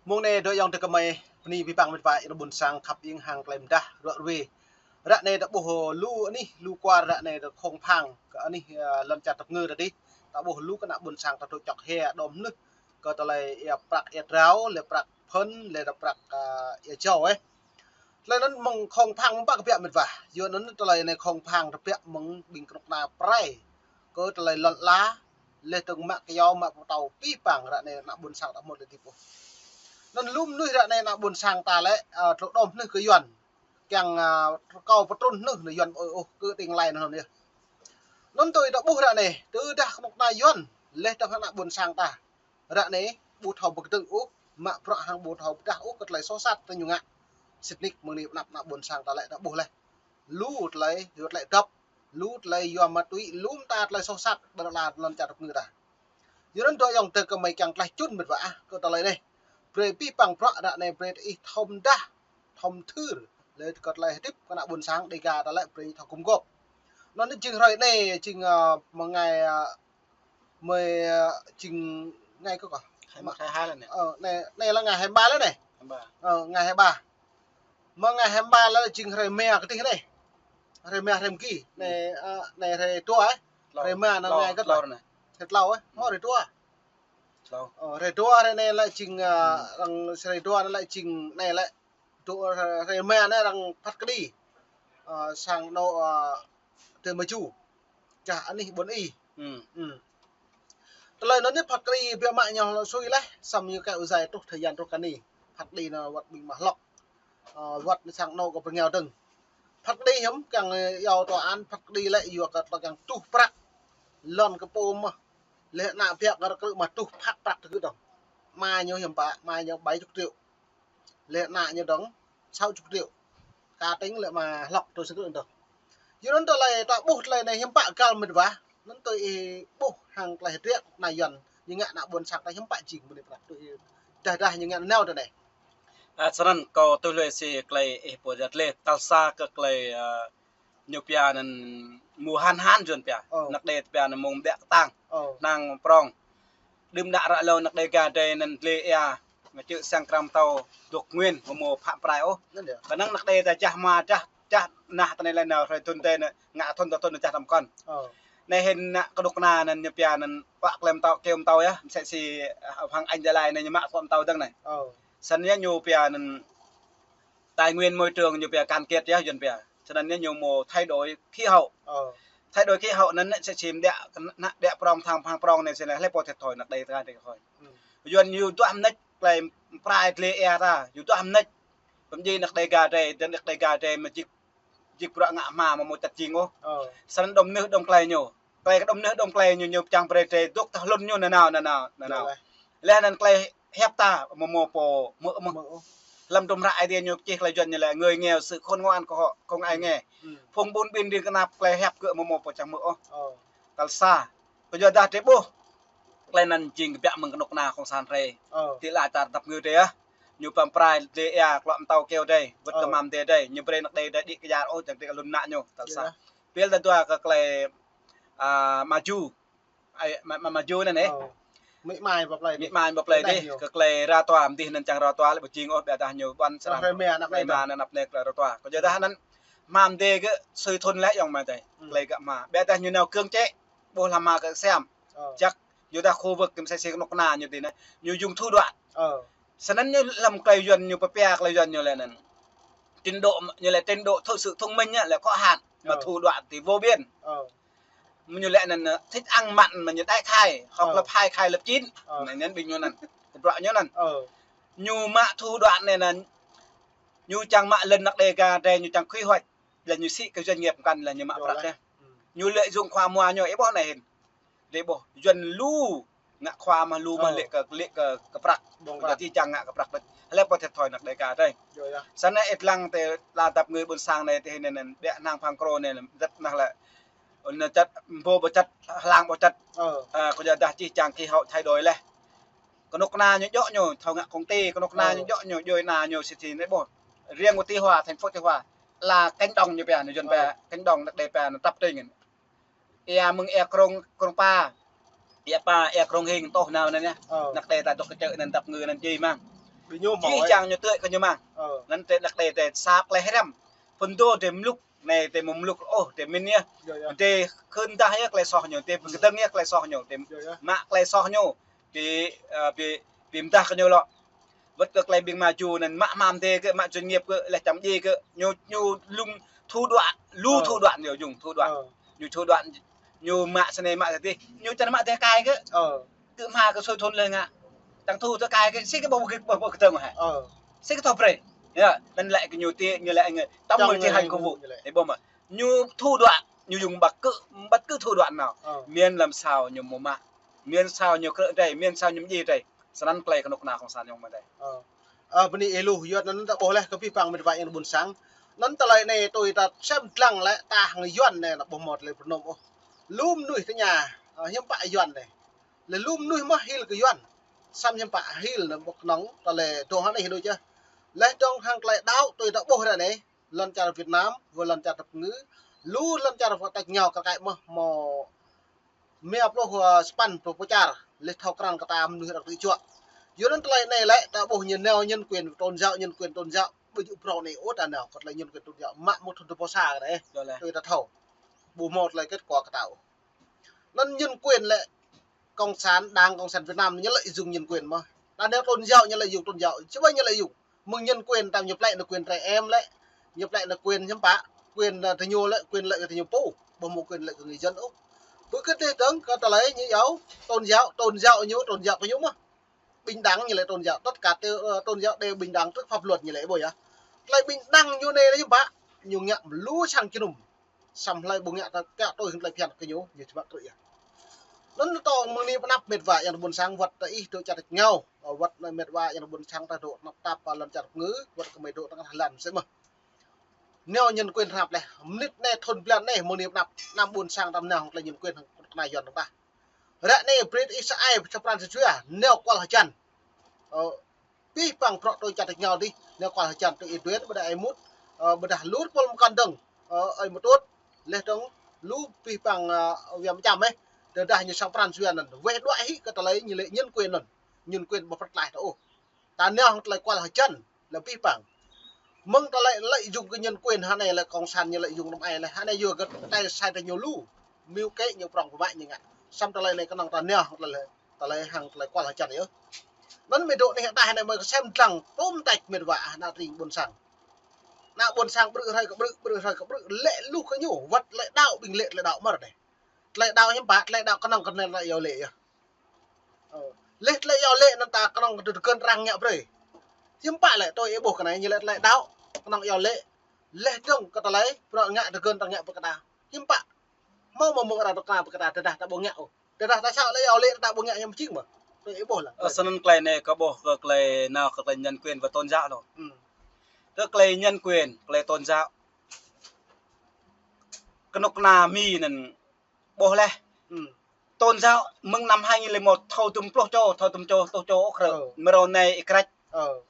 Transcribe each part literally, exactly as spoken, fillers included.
Mông anai dŏ ayŏng adơi gơmơi, bơni abih bang met wa ƀing ƀôn sang khăp ing hăng tơlơi mơdah ră ruai. Ră anai ta ƀuh lu anih, lu kwar ră anai ta khŏng phang kơ anih, ơ, lŏn čar tơp ngơ ta dih. Ta ƀuh lu kơ ană ƀôn sang ta tŭ čŏk hia đom hnưh kơ tơlơi ia prăk ia trao, lĕ prăk phơn, lĕ prăk, ơ, ia jâo, ơ. Tơlơi anŭn mơ̆ng khŏng phang mơ̆ng pă kơ biă met wa. Yua anŭn tơlơi anai khŏng phang tơbiă mơ̆ng ƀing kơnuk kơna prai kơ tơlơi lŏn ala, lĕ tơ̆ng mă kyâo mă pơtâo abih bang ră anai ană ƀôn sang ta mŭt lĕ tip ôh. Anŭn lu mơnuih ră anai ană ƀôn sang ta lĕ, ơ, tơlơi đom hnưh kơ Yuan. Kiăng, ơ, rơkâo pơtrŭn hnưh nao Yuan ƀu ôh kơ tơlơi anŭn yơh. Anŭn tui ta ƀuh ră anai, tơdah kơnuk kơna Yuan, lĕ tơ̆ng ană ƀôn sang ta. Ră anai, ƀu thâo pơkơdơ̆ng ôh, mă bruă hăng ƀu thâo pơdah ôh kơ tơlơi soh sat tơ ñu ngă. Sĭt nik mơ̆ng anai pơ anăp ană ƀôn sang ta lĕ ta ƀuh laih. Lu tơlơi, yua tơlơi dŏp, lu tơlơi yua ma túy, lu mơta tơlơi soh sat, ƀơi lŏn čar tơp ngơ ta. Yua anŭn dŏ ayŏng adơi gơmơi kiăng tlaih čun met wa ah, kơ tơlơi anai. Brơi abih bang bruă ră anai brơi ih thâo mơdah, thâo mơthưr, lĕ kơ tơlơi hơdip kơ ană ƀôn sang Dêga ta lĕ brơi thâo gum gôp. Anŭn jing hrơi anai, jing, ơ, mơ̆ng ngày, ơ, mười, ơ, jing ngày kơ kơ. Hai mươi, hai mươi hai lĕ anai. Ơ, anai, anai lĕ ngày hai mươi ba lĕ anai. Hai mươi ba. Ơ, ngày hai mươi ba. Mơ̆ng ngày hai mươi ba lĕ jing hrơi mơ̆ kơ tih anai. Hrơi mơ̆ hrơi mơgi. Anai, ơ, anai hrơi dua, ơ. Tlâo. Hrơi mơ̆ anai tlâo, ngày kơ tlâo anai. Hrơi tlâo, ơ. Mơ̆ hrơi dua. Tlâo. Ơ, hrơi dua hrơi anai lĕ jing, ơ, răng hrơi dua anai lĕ jing anai lĕ. Tŭ, ơ, hrơi mơ̆ anai arăng phat kơđi. Ơ, sang anŏ, ơ, tơ Mơju. Čah anih ƀôn ih. Tơlơi anŭn anai phat kơđi biă mă ñu sui laih, samơ̆ ñu kơ ư djai truh thời gian truh kơ anai. Phat kơđi anŭn wơ̆t ƀing mă hlŏk. Ơ, wơ̆t sang anŏ kơ pơngiao dơ̆ng. Phat kơđi hiư̆m kiăng, ơ, iâu tòa án phat kơđi lĕ yua kơ tơlơi kiăng tuh prăk. Lŏn kơ pô mơ̆. Lĕ ană biă kơ rơkrư̆ mă tuh phat prăk tơgŭ dơ̆ng. Ama ñu hiư̆m pă, ama ñu bảy chục triệu. Lĕ ană ñu dơ̆ng sáu chục triệu. Kơ tơ̆ng lĕ mă hlŏk tui sơkrư̆ dơ̆ng. Yua anŭn tơlơi ta ƀuh tơlơi anai hiư̆m pă găl met wa. Anŭn tui ih ƀuh hăng tơlơi hơdră kơ ană Yuan. Ñu ngă ană ƀôn sang ta hiư̆m pă jing mơ̆ng anai prăk tui ih. Dah dah ñu ngă nao tơ anai. Ơ, snăn kâo tui lui si tơlơi ih pô jăt lĕ. Tal sa kơ tơlơi, ơ, ñu pia anŭn mơ̆ hăn hăn Yuan pia. Ơ. Anăk Đê pia anŭn mơ̆ng ƀiă kơtang. Ơ. Năng prong. Đưm đă ră hlâo anăk Đêga drei anŭn dlê ia. Ngă čư̆ sang krăm tâo dŏ nguyên mơ̆ mơ̆ phă prai ôh. Anŭn yơh. Kơnơ̆ng anăk Đê ta jah ma jah, jah nah tơ anai lĕ nao hrơi thŭn drei anŭn ngă thŭn tơ thŭn jah tăm kŏn. Ơ. Anai hĭn ană kơnuk kơna anŭn ñu pia anŭn pă klem tâo kêu mơtâo yơh. Msĕ si, ơ, Hoàng Anh Gia Lai anai ñu mă klem tâo dơ̆ng anai. Ơ. Snăn yơh ñu pia anŭn tài nguyên môi trường ñu pia cạn kiệt yơh Yuan pia. Snăn yơh ñu mơ̆ thay đổi khí hậu. Ơ. Thay đổi khí hậu anŭn sĭt sim đĕ, đĕ prong thang phang prong anai sĭt lĕ hlơi pô thiệt thòi anăk Đê ta đĕ thòi. Yuan ñu duah mnêč tơlơi prai dlê ia ta, ñu duah mnêč. Pơmjing anăk Đêga drei, dơ̆ng anăk Đêga drei mơ̆ jik, jik bruă ngă hma mơ̆ mơ̆ čăt jing ôh. Ơ. Snăn đom hnưh đom tơlơi ñu. Tơlơi kơ đom hnưh đom tơlơi ñu, ñu pơčang brơi drei dŏ tơ hlŭn ñu nanao, nanao, nanao. Yơh. Leh anŭn tơlơi hiăp ta mơ̆ mơ̆ pô mơ̆ mơ̆. Mơ̆ ôh. Hlăm hră Ơi Adai ñu čih tơlơi Yuan ñu lĕ người nghèo sự khôn ngoan của họ không ai nghe. Phung ƀun ƀin rin kơnap tơlơi hiăp gơ̆ mơ̆ mơ̆ pô čang mơ̆ ôh. Ơ. Tal sa. Kơ yua dah drei ƀuh. Tơlơi anŭn jing kơ biă mơ̆ng kơnuk kơna cộng sản drei. Ơ. Ti la čar tơp ngơ drei ah. Ñu pơm prai dlê ia klŏ mơtâo kêu drei. Wơ̆t kơ hmam drei drei. Ñu brơi anăk Đê drei đĭ kơ yar ôh, čang drei kơ lŭn ană ñu. Tal sa. Pil tal dua kơ tơlơi, ơ, Mơju. Ai, mă, mă, Mơju anŭn ơ. Ơ. Mĭ mai ƀă plei. Mĭ mai ƀă plei dih, kơ tơlơi ră tua, mdih anŭn čang ră tua, lĕ ƀu jing ôh, biă dah ñu ƀuăn srăng. Hrơi mơ̆ anăk Đê. Hrơi mơ̆ anăk Đê ră tua. Kơ yua dah anŭn, hmam drei gơ̆ sui thŭn lĕ yŏng mă tơi. Tơlơi gơ̆ hma. Biă dah ñu nao kơ̆ng čĕ, ƀuh lăm hma kơ siam. Ơ. Jăk, yua dah khu vực kơ msĕ si kơnuk kơna ñu tih anai, ñu jung thủ đoạn. Ơ. Snăn ñu lăm tơlơi Yuan ñu pơpia tơlơi Yuan ñu lĕ anŭn. Trình độ, ñu lĕ trình độ thực sự thông minh á, lĕ có hạn, mà thủ đoạn thì vô biên. Ơ. Mơ̆ ñu lĕ anŭn, ơ, thích ăn mặn mà ñu đại khai, học lớp hai khai lớp chín. Ơ. Anŭn, anŭn ƀing ñu anŭn. Kơ bruă ñu anŭn. Ơ. Ñu mă thủ đoạn anai anŭn, ñu čang mă lŏn anăk Đêga drei ñu čang quy hoạch, lĕ ñu sĭ kơ doanh nghiệp kăn lĕ ñu mă prăk yơh. Ñu lợi dụng khua mua ñu ih ƀuh anai hĭn. Drei ƀuh, Yuan lu ngă khua mă lu mă lĕ kơ, lĕ kơ, kơ prăk. Kơ jih čang ngă kơ prăk đôč. Hlơi pô thiệt thòi anăk Đêga drei. Snăn ih lăng tơ la tơp ngơ ƀôn sang anai tơ anai anŭn, biă năng phang krô anai, dăt nah lĕ. Anŭn čăt, ƀu ƀu čăt, hlang ƀu čăt. Ơ. Ơ, kơ yua dah jih čang khí hậu thay đổi leh. Kơnuk kơna ñu djŏ ñu, thâo ngă công ty, kơnuk kơna ñu djŏ ñu, djuai ană ñu sĭt sim anai ƀuh. Riêng kơ Tuy Hòa, thành phố Tuy Hòa, là cánh đồng ñu pia, ñu Yuan pia, cánh đồng anăk Đê pia, anŭn tăp tring. Ia mơ̆ng ia Krông, Krông Pa, ia Pa, ia Krông Hing, tŏh nao anŭn yơh. Ơ. Anăk Đê ta dŏ kơ čư̆ anŭn tơp ngơ anŭn jih mơ̆ng. Ƀing ñu hmâo, jih jang ñu tui kơ ñu mơ̆n. Anŭn tơlơi đăk đe tơlơi sa tơlơi hrăm. Phŭn dô tơlơi mlŭk, anai tơlơi mơ̆ mlŭk, ôh, tơlơi min yơh. Tơlơi khưn dah yơh tơlơi soh ñu, tơlơi pơkơdơ̆ng yơh tơlơi soh ñu, tơlơi mă tơlơi soh ñu. Tơlơi, ơ, tơlơi, tơlơi mơdah kơ ñu lŏ. Wơ̆t kơ tơlơi ƀing mă ju anŭn mă hmam tơlơi kơ, mă chuyên nghiệp kơ, lĕ čăm djai kơ, ñu, ñu lŏm thủ đoạn, lu thủ đoạn ñu dùng thủ đoạn. Ñu thủ đoạn, ñu mă sa anai mă sa adih, ñu čang mă tơlơi kai kơ. Tơ hmua kơ sui thun lĕ ngă. Čang thu tơlơi kai kơ, sĭ kơ ƀu, ƀu, ƀu kơdơ̆ng hă. Sĭ kơ thâo brơi. Yơh, anŭn lĕ kơ ñu tơlơi, ñu lĕ ngă, tơlơi mơ̆ thi hành công vụ. Ih ƀuh mơ̆. Ñu thủ đoạn, ñu dùng bất cứ, bất cứ thủ đoạn nào. Miên lăm sao ñu mơ̆ mă. Miên sao ñu krư̆ drơi, miên sao ñu mơdjai drơi. Snăn tơlơi kơnuk kơna kông sản yŏng mơ̆ drơi. Ơ, bơni ih lu, yua anŭn ta ƀuh leh kơ abih bang met wa ayŏng adơi ƀuôn sang. Anŭn tơlơi anai tui ta sem lăng lĕ ta hăng Yuan anai ta ƀuh mơ̆ tơlơi pơnôm ôh. Lu mơnuih tơña, ơ, hiư̆m pă Yuan anai. Lĕ lu mơnuih mơ̆ hil kơ Yuan. Samơ̆ hiư̆m pă hil anŭn ƀu kơnơ̆ng tơlơi dŏ hăng anai hĭ đôč yơh. Leh dơ̆ng hăng tơlơi đaŏ tui ta ƀuh ră anai. Lŏn čar Việt Nam, wơ̆t lŏn čar tơpơngư. Lu lŏn čar wơ̆t tač ngao kơ kai mơ̆ mơ̆ mia pluh, ơ, sapăn pluh pơčar, leh thâo krăn kơ ta mơnuih arăng tơjuă. Yua anŭn tơlơi anai lĕ, ta ƀuh ñu nao nhân quyền tôn giáo, nhân quyền tôn giáo, ƀu djơ̆ phrâo anai ôh ta nao, kơ tơlơi nhân quyền tôn giáo, mă mŭt thun tơpô sa kơ anai, tui ta thâo. Ƀu hmâo tơlơi kết quả kơ ta ôh. Anŭn nhân quyền lĕ, Cộng sản, Đảng Cộng sản Việt Nam ñu lợi dụng nhân quyền mơ̆. Ta nao tôn giáo, ñu lợi dụng tôn giáo, či ƀai ñu lợi dụng. Mơ̆ng nhân quyền ta ñu plĕ nao quyền trẻ em lĕ. Ñu plĕ nao quyền hiư̆m pă, quyền, ơ, tơ ñu lĕ, quyền lợi kơ tơ ñu pô. Ƀu hmâo quyền lợi kơ người dân ôh. Ƀu kơ tơlơi dơ̆ng kơ tơlơi ñu yua tôn giáo, tôn giáo ñu, tôn giáo kơ ñu mơ̆. Bình đẳng ñu lĕ tôn giáo, tất cả tơ-, ơ, tôn giáo đều bình đẳng trước pháp luật ñu lĕ ƀuh yơh. Tơlơi bình đẳng ñu anai lĕ hiư̆m pă, ñu ngă lu sang jơnum. Samơ̆ hlơi ƀu ngă ta kiaŏ tui hăng tơlơi phiăn kơ ñu, ñu či mă krư̆ yơh. Anŭn tơl mơ̆ng anai pơ anăp met wa ayŏng adơi ƀuôn sang wơ̆t ta ih tui čar tač ngao, ơ, wơ̆t anai met wa ayŏng adơi ƀuôn sang ta dŏ tơnap tap pơ lŏn čar tơpơngư, wơ̆t kơmơi dŏ tơngah lăn sĭ mơ̆. Nao nhân quyền tơnap leh, mơnit anai thun blan anai mơ̆ng anai pơ anăp, anăm ƀuôn sang ta nao hăng tơlơi nhân quyền hăng kơnuk kơna Yuan ta. Ră anai brơi ih sa ai sa pran sa jua, nao kual hơjăn. Ơ, abih bang bruă tui čar tač ngao adih, nao kual hơjăn tui ih Duen, ƀôdah ih Mut, ơ, ƀôdah lu tơpul mơkăn dơ̆ng, ơ, ơi Mơtut, leh dơ̆ng lu abih bang, ơ, wia mơčăm ih, tơdah ñu sa pran sa jua anŭn, weh đuaĭ hĭ kơ tơlơi ñu lĕ nhân quyền anŭn, nhân quyền ƀu pơklaih ta ôh. Ta nao hăng tơlơi kual hơjăn, lĕ abih bang. Mơ̆ng tơlơi lợi dụng kơ nhân quyền hơnai lĕ cộng sản ñu lợi dụng năm ai lĕ, hơnai yua kơ tơlơi sai tơ ñu lu, mơ̆ kơ ñu prŏng pơmă ñu ngă. Samơ̆ tơlơi anai kơnơ̆ng ta nao hăng tơlơi tơlơi hăng tơlơi kual hơjăn yơh. Anŭn mơ̆ dŏ anai ta hơnai mơ̆ kơsem lăng tôm tač met wa ană tring ƀuôn sang. Ană ƀuôn sang ƀrư̆ hrơi kơ ƀrư̆, ƀrư̆ hrơi kơ ƀrư̆, lĕ lu kơ ñu, wơ̆t tơlơi đaŏ ƀing lĕ tơlơi đaŏ mơ̆ ră anai. Tơlơi đaŏ hiư̆m pă, tơlơi đaŏ kơnơ̆ng kơ tơlơi iâu laĭ yơh. Ơ. Leh tơlơi iâu laĭ anŭn ta kơnơ̆ng kơ tơgơ̆n arăng ngă brơi. Hiư̆m pă lĕ tui ih ƀuh kơ anai ñu lĕ tơlơi đaŏ, kơnơ̆ng iâu laĭ. Leh dơ̆ng kơ tơlơi, bruă ngă tơgơ̆n arăng ngă brơi kơ ta. Hiư̆m pă. Hmâo mơ̆ mơ̆ng arăng tơkra brơi kơ ta, tơdah ta ƀu ngă ôh. Tơdah ta sa lĕ iâu laĭ ta ƀu ngă hiam jing mơ̆. Tui ih ƀuh lah. Ơ, snăn tơlơi anai kâo ƀuh kơ tơlơi nao kơ tơlơi nhân quyền wơ̆t tôn giáo lu. Ơ. Kơ tơlơi nhân quyền, tơlơi tôn giáo. Kơnuk kơna Mi anŭn ƀuh leh. Tôn giáo mơ̆ng năm hai nghìn lẻ một thâo dŭm pluh čô, thâo dŭm čô, pluh čô ôh krư̆. Mrâo anai ih krĕč.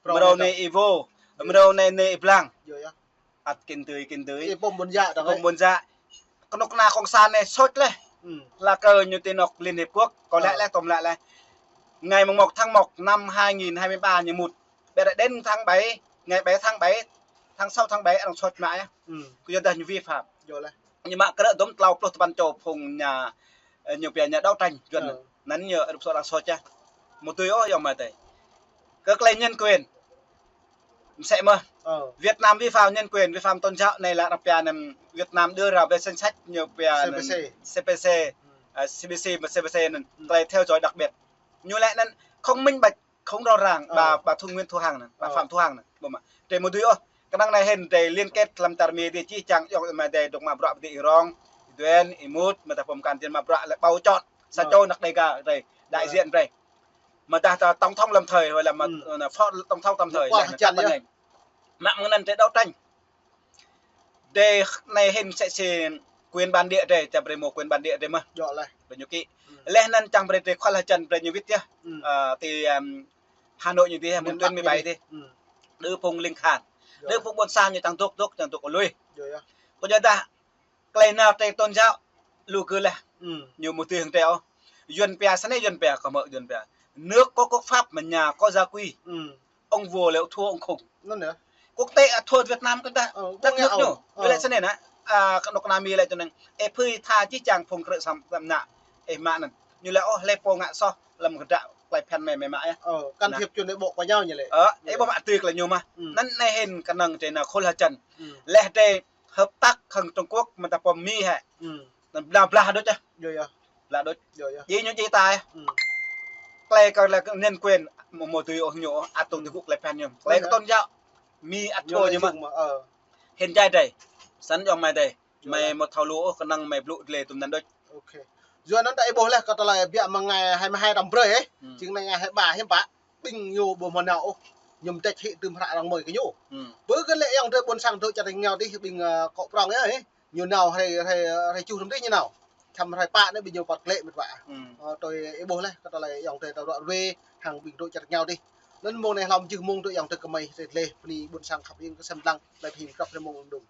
Mrâo anai ih vô. Mrâo anai anai ih blang. Ăt kĭn tui, kĭn tui. Ih pôm ƀôn djă. Kơnuk kơna cộng sản anai sôč leh. Lă kơ ñu tui anŏ Liên Hiệp Quốc, kâo lĕ leh, tơm lĕ leh. Ngày mùng một tháng một năm hai nghìn hai mươi ba ñu mŭt. Ƀĕ ră đến tháng bảy, ngày bảy tháng bảy, tháng sáu tháng bảy arăng sôč mă yơh. Kơ yua dah ñu vi phạm. Ñu mă krư̆ dŭm tlâo pluh tơpăn čô phung nhà, ơ, ñu pia nhà đấu tranh, Yuan anŭn. Anŭn ñu rŭp sô arăng sôč yơh. Mơ̆ tui ôh yơh mơ̆ tơi. Kơ tơlơi nhân quyền. Msĕ mơ̆. Việt Nam vi phạm nhân quyền, vi phạm tôn giáo, anai lĕ arăng pia anŭn Việt Nam đưa ra về danh sách ñu pia anŭn C P C. C P C. Ơ, C P C, mơ̆ C P C anŭn. Tơlơi theo dõi đặc biệt. Ñu lĕ anŭn không minh bạch, không rõ ràng, bà, bà Thu Nguyễn Thu Hằng anŭn, bà Phạm Thu Hằng anŭn, ƀuh mơ̆. Tơlơi mơ̆ tui ôh, kơnơ̆ng anai hĭn tơlơi liên kết lăm čar Mi tơlơi čih čang yŏng mơ̆ tơi dŏ mă bruă pơdih ih rong, ih Duen, ih Mut, mơ̆ tơdah pơm kan tơlơi mă bruă lĕ ƀâo chọn, sa čô anŏ Đêga brơi, đại diện brơi. Mơ̆ tơdah tổng thống lâm thời, hoặc là mơ̆, ơ, phó tổng thống tạm thời, mă mơ̆ng anŭn tơlơi đấu tranh. Drei anai hĭn msĕ si quyền bản địa drei, ta brei mâo quyền bản địa drei mơh. Brei ñu kĭ. Leh anŭn čang brei drei kual hơjăn brei ñu wĭt yơh. Ơ, ti, ưm, Hà Nội ñu dih, mơ̆ng tuyến mười bảy dih. Đơ phung ling khan. Đơ phung ƀôn sang ñu čang dŏ dŏ, čang dŏ lui. Kơ yua dah, tơlơi nao tơlơi tôn giáo, lu kơ leh. Ñu mơ̆ tui hăng drei ôh. Yuan pia, sa anai Yuan pia, kơ mơ̆ Yuan pia. Nước có quốc pháp mà nhà có gia quy. ông vua lĕ thua ông khủng. Anŭn yơh. Quốc tế ăt thua Việt Nam kơ ta. Ờ, đất nước ñu. Ơ. Ñu lĕ snăn nă. A, kơnuk kơna Mi lĕ tui anŭn. Ih phui tha jih jang phung krư̆ săm, săm nă. Ih mă anŭn. Ñu lĕ ôh lĕ pô ngă soh lăm kơdră tơlơi phiăn mơi, mơi mă yơh. Ờ, can thiệp chuyện nội bộ của nhau ñu lĕ. Ơ, ih ƀuh mă tui kơ lĕ ñu mah. Anŭn anai hĭn kơnơ̆ng drơi nao khul hơjăn. Leh drơi hợp tác hăng Trung Quốc mơ̆ng ta pơm Mi hĕ. Anŭn blah blah đôč ah. Yơh, yơh. Blah đôč. Yơh, yơh. Djai ñu djai ta ah. Tơlơi kơ lĕ nhân quyền mơ̆ mơ̆ tui ôh ñu ôh, ăt tŭ tơgŭ tơlơi phiăn ñu. Tơlơi kơ tôn giáo. Mi ăt thua ñu mah. Hĭn jai drơi. Săn yŏng mơi drơi. Mơi mơ̆ thâo lu ôh kơnơ̆ng mơi blŭ dlê tŭm anŭn đôč. Ok. Yua anŭn ta ih ƀuh leh kơ tơlơi biă mơ̆ng ngày hai mươi hai tháng mười eh. Jing anai ngày hai mươi ba hiư̆m pă. Ƀing ñu ƀu mơ̆ nao ôh. Ñu mơdĕč hĭ tơm hră arăng mơi kơ ñu. Bơ kơ lĕ ayŏng adơi ƀôn sang dŏ čar rơngiao dih ƀing, ơ, kŏ prŏng yơh, ơ. Ñu nao hrơi, hrơi, hrơi čuh răm dih ñu nao. Čăm hrơi pă anai ƀing ñu păt klĕ mĕt wa. Ơ, tui ih ƀuh leh kơ tơlơi ayŏng adơi ta ruă ruê hăng ƀing dŏ čar rơngiao dih. Anŭn mông anai hlâo mơ̆ jih mông tui ayŏng adơi kơmơi hrơi dleh bơni ƀôn sang khăp hing kơ sem lăng, tơlơi phim krăp hrơi mông đŭng.